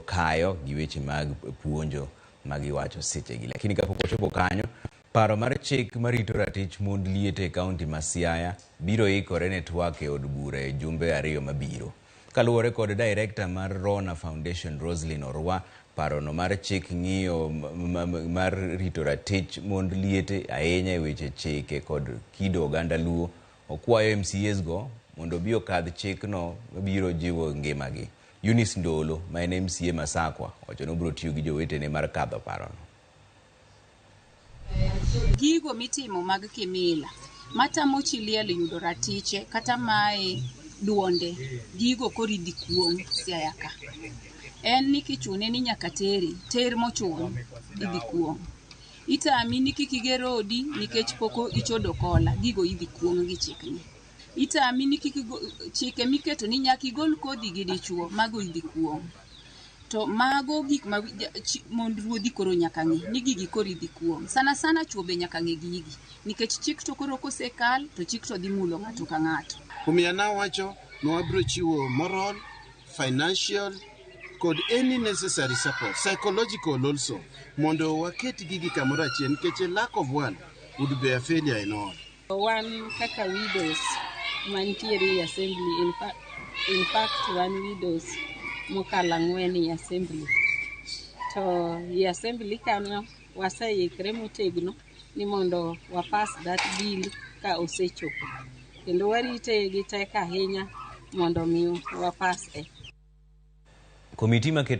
kayo gi weche mag puonjo magiwacho sechegi. Lakini kapok wachopo kanyo, paro mar chik marito ratich mond liete e kaunti ma Siaya biro ikore ne twak e od bura e jumbe 2 mabiro. Kaluwore kod director mar Rona Foundation Roslyn Orwa, parono mar chik ng'iyo mar rito ratich mond liete ahinya e weche chike kod kido oganda Luo, okwayo MCAs go mondo obi okadh chikno mabiro jiwo ngimagi. Eunice Ndolo ma en MCA Masakwa owacho ni obiro tiyo gi jowetene mar kadho parono. Gigo mitimo mag kimila matamo chi liel yudo ratiche kata mae duonde, gigo koro idhi kuong' Siaya ka. En ni kichune ni nyaka teri, ter mochun idhi kuong'. Itami ni kik iger odi nikech pok ichodo kola, gigo idhi kuong' gi chikni. Itami ni kik chike miketo ni nyaka igol kodhi gi dichuo, mago idhi kuong'. To mago gik ma mond ruodhi koro nyaka ng'e ni gigi koro idhi kuong'. Sana sana chuo be nyaka ng'e gigi nikech chik to koro kosekal to chik to dhi mulo ng'ato ka ng'ato. Omiyo nawacho ni wabiro chiwo moral, financial kod any necessary support, psychological also, mondo waket gigi kamoro achiel nikech a lack of one would be a failure in all. Wan kaka widows mantiere e assembly, in fact wan widows mokalo 4 e assembly. To e assembly kanyo waseikre motegno ni mondo wapass that bill ka osechopo. Kendo warite gi tek ahinya mondo mi wapass e. Komiti maketo